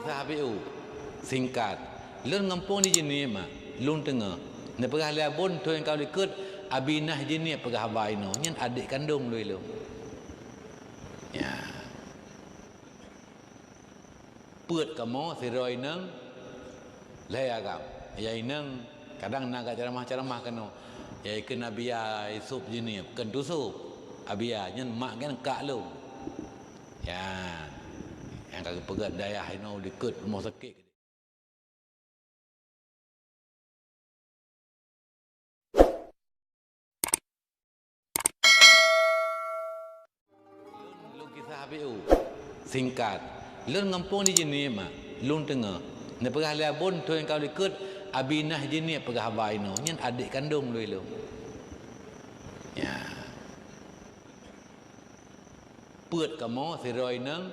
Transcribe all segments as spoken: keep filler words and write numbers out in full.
Kisah Abi U. Singkat. Lôn gampông di Jeunieb, mak. Lôn teungoh. Neupeugah lé Abon, thôn nyang ka likot, Abi Nah Jeunieb peugah haba inoe. Nyan adék kandông lôn ilôn. Ya. Peuet kamoe sidroe inong lhée agam. Ya inong kadang na gak ceramah-ceramah keunoe. Ya ikheun Abia Yusuf Jeunieb, kheun Tusuf. Abia nyan mak nyan kak lôn. Ya. Nyang ka geupeugét dayah inoe likot rumoh sakét. Lôn kisah Abi U. Singkat. Lôn gampông di Jeunieb, mak. Lôn teungoh. Neupeugah lé Abon, thôn nyang ka likot, Abi Nah Jeunieb peugah haba inoe. Nyan adék kandông lôn ilôn. Ya. Peuet kamoe sidroe inong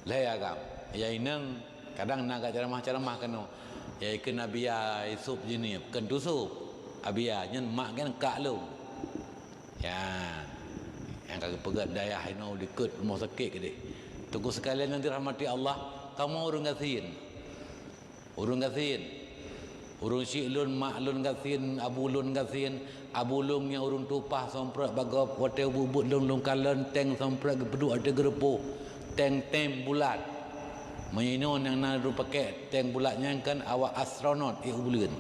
lhée agam. Ya inong kadang na gak ceramah-ceramah keunoe. Ya ikheun Abia Yusuf Jeunieb, kheun Tusuf. Abia nyan mak nyan kak lôn. Ya. Nyang ka geupeugét dayah inoe likot rumoh sakét keudeh. Teungku sekalian nyang dirahmati Allah, kamoe ureuëng gasien. Ureuëng gasien. Ureuëng syik lôn, mak lôn gasien, abu lôn gasien. Abu lôn nyang ureuëng tupaih somprot bak gob, watée ubeuet-ubeuet lôn, lôn kalon teng somprot geupeuduek ateueh geurupoh. Teng tem bulat. Meunyoe inoe nyang na ureuëng pakèk teng bulat nyan kan awak astronot ék u buleuen.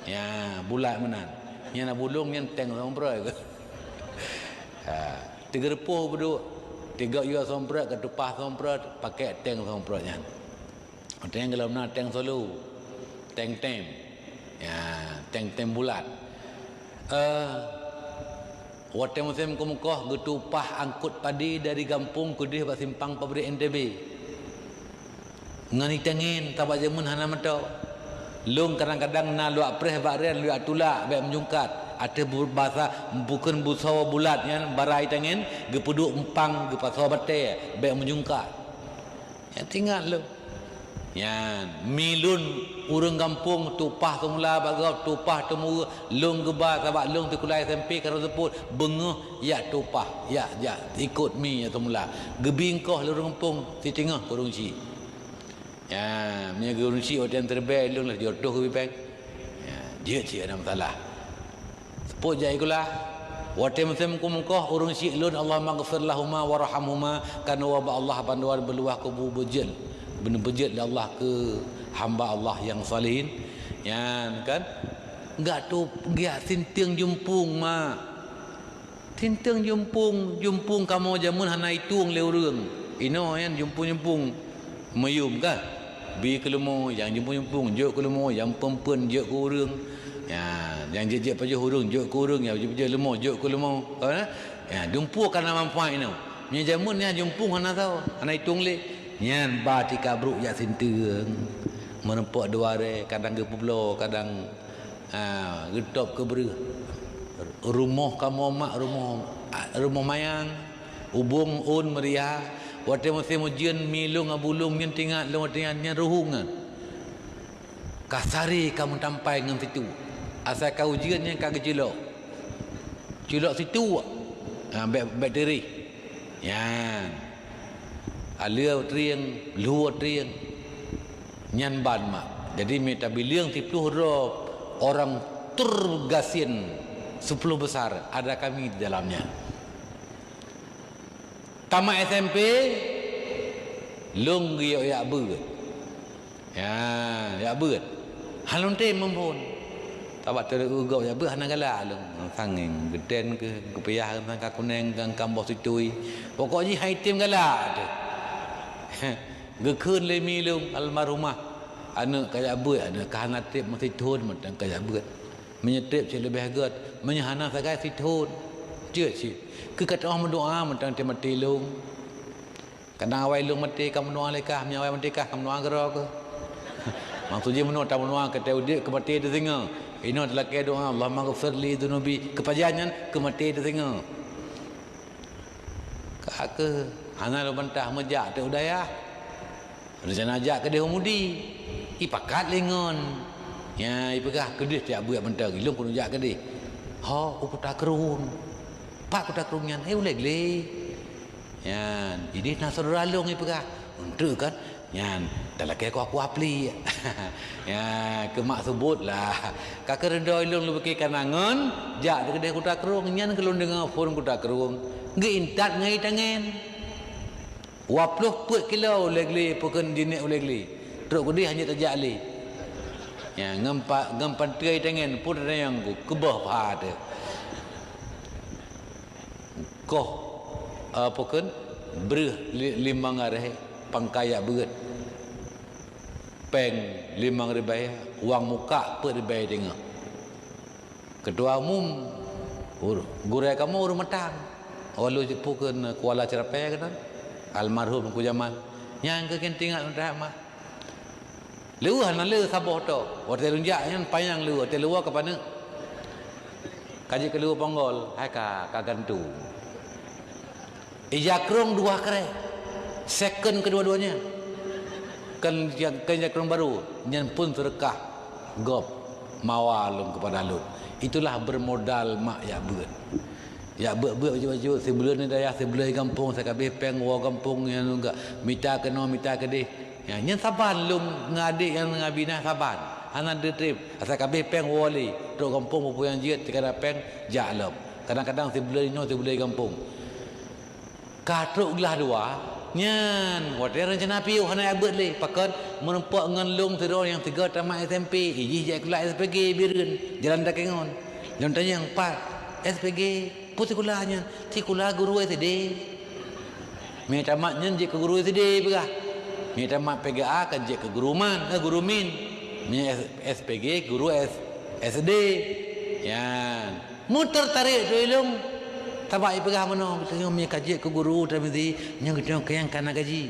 Ya, bulat meunan. Nyan abu lôn nyan teng somprot. Ha, teugeureupoh geuduek, tigok yue somprot, geutupah somprot, pakèk teng somprot nyan. Watée nyan gohlom na teng solo, teng tem. Ya, teng tem bulat. Eh, watée musém keumeukoh geutupah angkot padi dari gampông keudeh bak simpang pabrik N T B. Ngon itangen, sabab jameun hana moto. Lôn kadang-kadang na luwak preh bak ren, luwak tulak, bék meujungkat. Ateueh bu-, basa bukon busoe bulat nyan, bara itangen, geupeuduek umpang, geupasoe batée, bék meujungkat. Nyan teuingat lôn. Nyan, mi lôn ureuëng gampông tupah seumula bak gob, tupah teumeuweue, lôn geuba sabab lôn sikula S M P ka lôn seupôt, beungoh jak tupah, jak, jak ikot mi nyang seumula. Geubi engkoh lé ureuëng gampông, siteungoh keu ureuëng chik. Nyan, meunyoe keu ureuëng chik watée nyan teureubée lôn lheueh jitutoh keu bipeng. Ya, jeuet cit hana masalah. Seupôt jak sikula. Watée musém keumeukoh ureuëng chik lôn, Allahummaghfir lahuma warhamhuma, kan doa bak Allah, ban doa beuluwah kubu beujeuet, beujeuet lé Allah keu hamba Allah nyang salihin. Nyan kan, gak tu giak sinteng jumpung mak. Sinteng jumpung, jumpung kamoe jameun hana itueng lé ureuëng. Inoe nyan jumpung-jumpung meuyum ka. Bi keu leumo, nyang jumpung-jumpung jok keu leumo, nyang peuen-peuen jok keu ureuëng. Ya, nyang jeuet-jeuet pajoh ureuëng jok keu ureuëng, nyang pajoh-pajoh leumo jok keu leumo. Ka na? Ya, jumpung ka na manfaat inoe. Meunyoe jameun nyan jumpung hana tao, hana itueng lé. Nyan ba tika brok jak sinteng. Meurumpok dua re, kadang geupeubloe, kadang Ha, geutôb keu breueh. Rumoh kamoe mak rumoh, rumoh mayang, ubông ôn meuria. Watée musém ujeuen, mi lôn abu lôn nyan teuingat lôn watée nyan, nyan ruhueng nyan. Ka sari ka meutampai ngon situek. Asai ka ujeuen nyan ka geuculok. Culok situek. Ha, bék, bék teureh. Nyan. Aleue trieng, luhue trieng. Nyan ban mak. Jadi, mi tabileung siplôh droe orang tergasien sepuluh besar, ada kami di dalamnya. Tamat S M P, lôn geuyue jak beuet. Ya, jak beuet. Hana lôn tem muphon. Sabab teureugob jak beuet hana galak lôn. Sang geutem keuh, geupeuyah sang ka kuneng, kangkang boh situi. Pokok jih hai tem galak teuh. Geukheun lé mi lôn almarhumah, aneuëk ka jak beuet, aneuëk ka hana treb meusi thon mantong ka jak beuet. Meunyoe treb cit leubeh gét, meunyoe hana sagai si thon. Jeuet cit. Keu ka teuoh meudoá mantong tem maté lôn. Kadang awai lôn maté ka meudoá lé kah, meunyoe awai maté kah ka meudoá keudroe keuh. Maksud jih meunoe tameudoá keu teuh udeb keu maté teusingoh. Inoe teulakée doá, "Allahumma ghfir li dzunubi." Keu pajan nyan keu maté teusingoh. Ka keuh hana lôn bantah meujak teuk u dayah. Reuncana jak keudeh u Mudi. Ipakat lé ngon. Nya ipeugah keudeh jak beuet mantong, ilôn keuneuk jak keudeh. Ho, u Kuta Krueng. Pat Kuta Krueng nyan, eh, ulée glé. Nyan, ideh na syedara lôn ipeugah. Eunteuk kan, Nyan, talakée kuah-kuah pli. Ya, keu mak subot lah. Ka keureudoi lôn lubeki kanangon, jak di keudeh Kuta Krueng. Nyan keu lôn deungoe phon Kuta Krueng. Geuintat ngon itangen. Dua ploh peuet kilo ulée gli, peukeun jinek ulée gli. Trok keudeh hana tajak lé. Ya, ngon pa-, ngon panteue itangen, pun ada nyang ku, keubah paha teuh. Koh, eh, apa kheun, breueh li-, limong areh pangkai jak beuet. Péng limong ribèe, wang mukak peuet ribèe teungoh. Ketua umum, ur-, gurée kamoe ureuëng Matang. Awai lôn jipeu kheun Kuala Cerapée keunan, almarhum Teungku Jamal. Nyang keu keuneuk ingat lôn that mak. Leuweuh hana le saboh to. Watée lôn jak nyan panyang leuweuh, watée luwa ka paneuk. Ka jeuet keu leuweuh Ponggol, hai ka, ka gantung. Ija krong dua krek. Second kedua-duanya. Kan ija, kan ija krong baru, nyan pun seureukah gob mawa lôn keupada lôn. Itulah bermodal mak jak beuet. Jak beuet-beuet bacut-bacut, sibuleuen di dayah, sibuleuen di gampông, asai ka abéh péng woe gampông nyang gak mita keunoe, mita keudeh. Ya, nyan saban lôn ngon adék nyang ngon Abinah saban. Hana deutrép, asai ka abéh péng woe lé, trok gampông peue-peue nyang jeuet, teuka na péng jak lom. Kadang-kadang sibuleuen inoe, sibuleuen di gampông. Ka trok glah dua, nyan watée reuncana piôh hana jak beuet lé. Pakon, meurumpok ngon lôn sidroe nyang sigoe tamat S M P, ijih jak sikula S P G Bireuen, Jalan Takengon. Lôn tanyong, "Pat, S P G, peue sikula nyan?" "Sikula guru S D." Meunyo tamat nyan jeuet keu guru S D peugah. Meunyo tamat P G A kan jeuet keu guru man, eh, guru min. Meunyo S-, S P G guru S-, S D. Nyan. Meuteurtarék tu ilong. Sabab ipeugah meunoe, geutanyoe meunyo ka jeuet keu guru Tirmizi, nyoe geutanyoe keu nyang ka na gaji.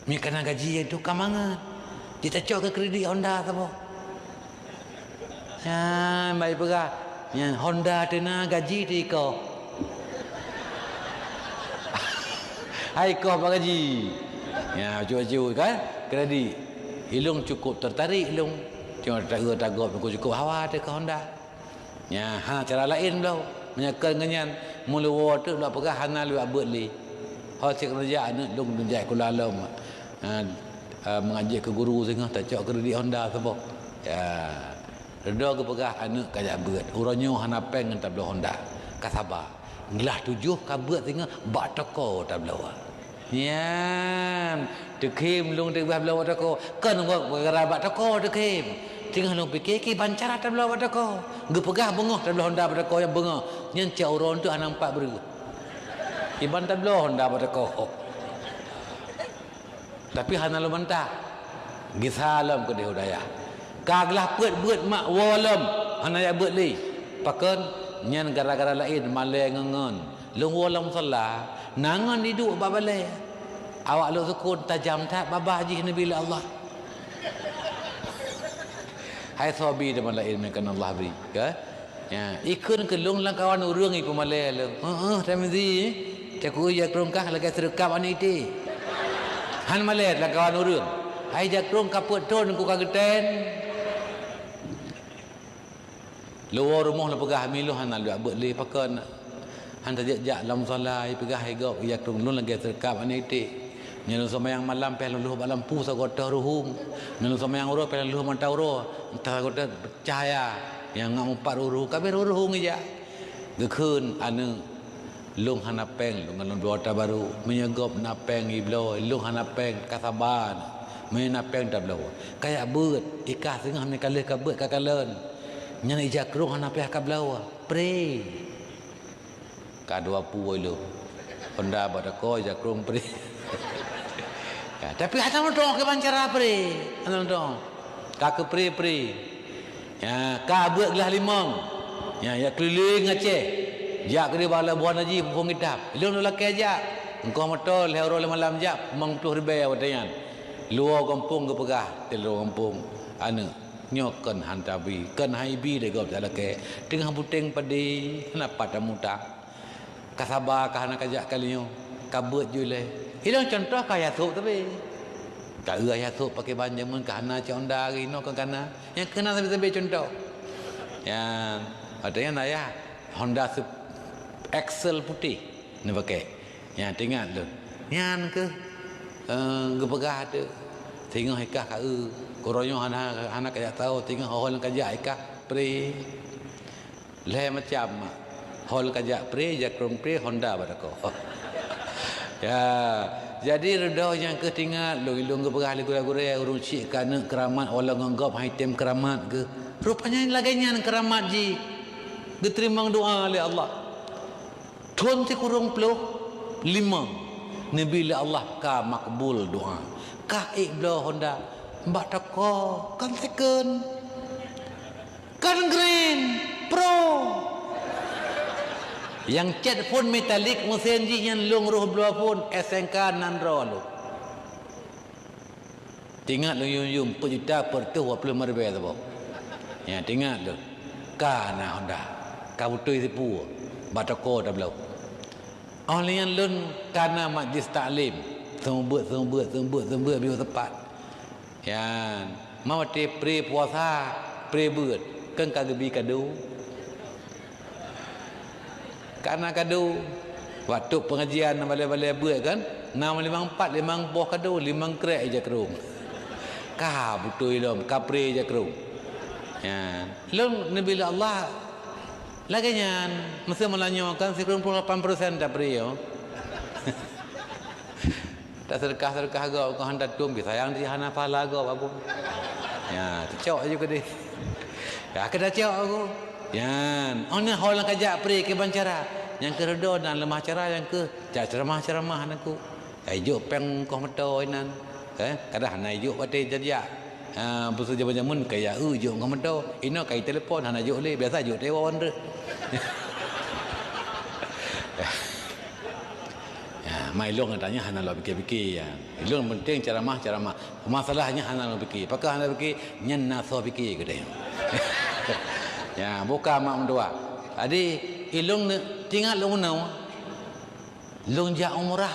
Meunyo ka na gaji, nyan tu ka mangat. Jitacok keu kredit Honda saboh. Nyan, bak ipeugah, nyan Honda teuh na, gaji teuh ikoh. Hai ikoh bak gaji. Nyan, bacut-bacut kan? Kredit. Ilong cukup tertarik ilong. Cuma taeu tagop cukup hawa teuh keu Honda. Nyan, hana cara laén bloe. Meunyo kon ngon nyan, meuluwoe teuk lôn peugah hana lôn jak beuet lé. Ho cit keuneuk jak aneuk lôn, lôn jak sikula lom. Ha, ha, meungaji keu guru singoh tacok kredit Honda saboh. Ya. Reudoe geupeugah aneuk ka jak beuet. Uroe nyoe hana péng ngon tabloe Honda. Ka saba. Glah tujoh ka beuet singoh bak toko tabloe. Nyan, teukhém lôn teubiet bloe bak toko. Kon geupeugah bak toko teukhém. Teungoh lôn pike kiban cara tabloe bak toko. Geupeugah beungoh tabloe Honda bak toko nyang beungoh. Nyan cit uroe nyoe hana meupat breueh. Kiban tabloe Honda bak toko. Tapi hana lôn bantah. Gisa lom keudeh u dayah. Ka glah peuet beuet mak woe lom, hana jak beuet lé. Pakon? Nyan gara-gara laén malée ngon ngon. Lôn woe lam musala, na ngon iduek bak balée. Awak lôn sukon tajam that babah jih neubi lé Allah. Hai soe bi teuma laén meunan Allah bri, ka? Ya, ikheun keu lôn lam kawan ureuëng ipeumalée lôn. Heueh, Tirmizi, takue jak krong kah lagée seureukab aneuk iték. Han malée lam kawan ureuëng. Hai jak krong ka peuet thon ku ka geutén. Lôn woe rumoh lôn peugah, "Mi lôn hana jak beuet lé, pakon?" Han tajak-jak lam musala, ipeugah igob, "Jak krong lôn lagée seureukab aneuk iték. Nyoe lôn seumayang malam pih lôn lheueh bak lampu sagoe teuh ruhueng. Nyoe lôn seumayang uroe pih lôn lheueh mata uroe, entah sagoe teuh cahya nyang ngak meupat ruhueng, ka abéh ruhueng ijak." Geukheun aneuk, "Lôn hana péng, lôn ngon lôn bloe ata barô. Meunyoe gob na péng ibloe, lôn hana péng, ka saba na. Meunyoe na péng tabloe. Ka jak beuet, ikah singoh meunyoe ka lheueh ka beuet ka kalon. Nyan ija krong hana piah ka bloe. Pré." Ka dua pue lom. Honda bak toko, ija krong pré. Ya, tapi hana mantong kiban cara pré. Hana mantong. Ka keu pré-pré. Ya, ka beuet glah limong. Ya, ya keliling Aceh. Jak keudeh bak Labuhan Haji, peuphon kitab. Ilong lôn lakée jak. Engkoh moto lhée uroe lhée malam jak, limong ploh ribée watée nyan. Luwoe gampông geupeugah, teulheueh gampông. Aneuk, nyoe kon han tabi, kon han ibi lé gob talakée. Teungoh buténg padé, hana pat tamutang. Ka saba ka hana kajak ka linyoe, ka beuet ju ilée. Ilong cuntoh ka yasôk sabe. Ka eu yasôk paké ban jameun ka hana cok honda, hari inoe kon ka na. Nyang keunan sabe-sabe cuntoh. Nyan, watée nyan ayah honda se-, Excel putéh neupaké. Nyan teuingat lôn. Nyan keuh Eh, geupeugah teuh, singoh ikah ka eu, uroe nyoe hana, hana kajak tao, singoh ho lôn kajak ikah, pri. Lhée macam mak. Ho lôn kajak pri, jakrong pri, honda bak toko. Ya, jadi reudoh nyang keuh tingat lôn, ilôn geupeugah lé gurée-gurée, ureuëng chik ka neuk keuramat, walau ngon gob hai tem keuramat geuh. Rupanya lagée nyan keuramat jih. Geuteurimong doa lé Allah. Thon sikureueng ploh limong, neubi lé Allah ka makbul doa. Ka ék bloe honda bak toko, kon second, kon green, pro. Nyang cét phon metalik, meusén jih nyan lôn roh bloe phon, S N K nan droe lôn. Tingat lôn yum-yum, peuet juta peuet reutôh dua ploh lima ribée saboh. Ya, tingat lôn. Ka na honda. Ka beutôi sipue. Bak toko tabloe. Óh lheueh nyan lôn ka na majlis taklim. Seumeubeuet, seumeubeuet, seumeubeuet, seumeubeuet, biôh teupat. Ya, ma watée pre puasa, pre beuet. Kan ka geubi kado. Ka na kado. Waktu pengajian na balée-balée beuet kan, na limong pat, limong boh kado, limong krek ija krong. Ka beutôi lom, ka pre ija krong. Ya. Lom neubi lé Allah lagée nyan, meusé meulanyoe kan sikureueng ploh lapan persen ta pre yo. Taseudeukah-seudeukah gob, kon hana tatum, pih sayang jih hana pahala gob, Abu. Ya, teucok aju keudeh. Ya, keu tacok, Abu. Nyan, oh, nyan ho lôn kajak pre kiban cara. Nyang keu reudoh dan leumah cara, nyang keu jak ceramah-ceramah anakku. Ai jok péng koh moto inan. Eh, kadang hana jok batée jajak. Ah, beusu jameun-jameun kaya eu jok ngon meudo. Inoe kai telepon hana jok lé, biasa jok tewon deh. Ya, mai lôn tanya hana lôn pikir-pikir ya. Lôn penting ceramah, ceramah. Masalahnya hana lôn pikir. Pakon hana pikir, nyan na soe pikir keudeh. Ya, buka mak meudoa. Jadi, ilôn ne-, tingat lôn meunoe. Lôn jak umrah,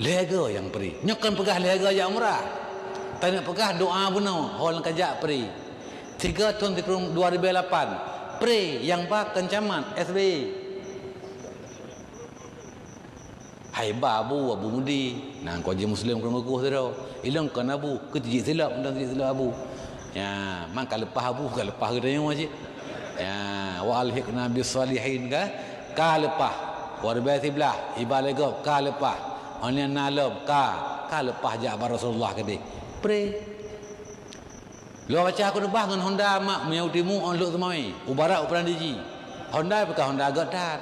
lhée goe nyang pri. Nyoe kon peugah lhée goe jak umrah. Taneuk peugah doa bunoe, ho lôn kajak pri. Tiga thon sikureueng dua ribu lapan, pri nyang ba kon camat S B Y. Hai ba Abu, Abu Mudi. Nah, kon jih Muslim keu meuguh sidroe. Ilôn kon Abu, keu jih silap, dan jih silap Abu. Ya, man ka leupah Abu, ka leupah geutanyoe cit. Ya, wa alhiqna bis salihin ka, ka leupah. Wa ribai siblah, iba lé gob, ka leupah. Hana na lom, ka, ka leupah jak bak Rasulullah keudeh. Pre. Lôn baca khutbah ngon Honda mak meunyoe u timu ôn lhok seumawé, u barat u Peurang Diji. Honda bukan Honda gét that.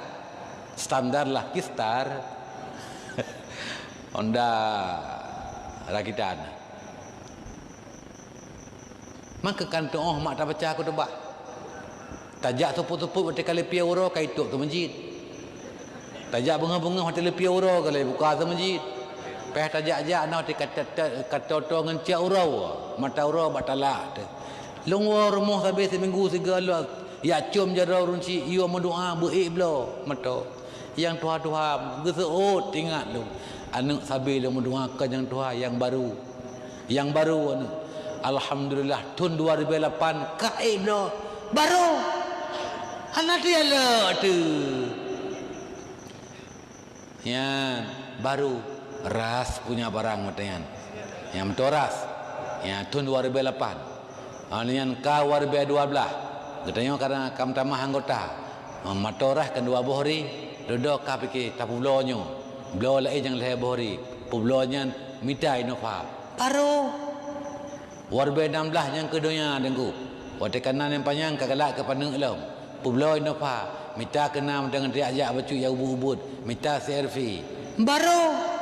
Standar lah, kistar. Honda rakitan. Maka kan tuoh mak tabaca khutbah. Tajak seupôt-seupôt watée ka lheueh piôh uroe ka itôp teumeujid. Tajak beungoh-beungoh watée lheueh piôh uroe ka lheueh buka teumeujid. Péh tajak-jak na watée ka, ka, ka, ka toto ngon ciak uroe, mata uroe bak talak teuh. Lôn woe rumoh sabe siminggu sigoe lom, yak com jaroe ureuëng chik, yue meudoa beu ék bloe meuto. Nyang tuha-tuha geuseuôt, ingat lôn. Aneuëk sabe lôn meudoa keu nyang tuha, nyang barô. Nyang barô aneuëk. Alhamdulillah, thon dua ribu lapan ka ék bloe. Barô. Hana teujalok teuh. Nyan, barô. Ras punya barang meutanyan. Nyang meuto ras. Nyan, thon dua ribu lapan. Ha, nyan ka dua ribu dua belas. Geutanyoe karena ka meutamah anggota. Ha, meuto ras kan dua boh ri. Dudoe ka pike tapeubloe nyoe. Bloe laén nyang lhée boh ri. Peubloe nyan mita Innova. Barô. Dua ribu enam belas nyang keu donya Teungku. Watée ka na nyang panyang ka galak keu paneuk lom. Peubloe Innova, mita keu na meuteungeut jak-jak bacut nyang ubit-ubit, mita C R V. Barô.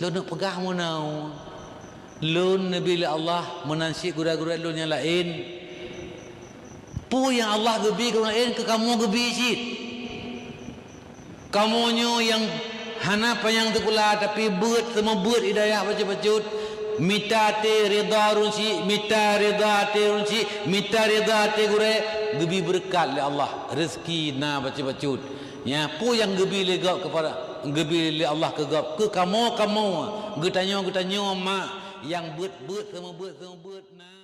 Lôn neuk peugah meunoe. Lôn neubi lé Allah meunan cit gurée-gurée lôn nyang laén. Peue nyang Allah geubi keu ureuëng laén keu kamoe geubi cit. Kamoe nyoe nyang hana panyang sikula tapi beuet seumeubeuet hidayah bacut-bacut, mita até ridha ureuëng chik, mita ridha até ureuëng chik, mita ridha até gurée, geubi beureukat lé Allah, reuzeki na bacut-bacut. Nyan peue nyang geubi lé gob keupada, geubi lé Allah keu gob, keu kamoe-kamoe, geutanyoe-geutanyoe mak nyang beuet-beuet seumeubeuet-seumeubeuet na.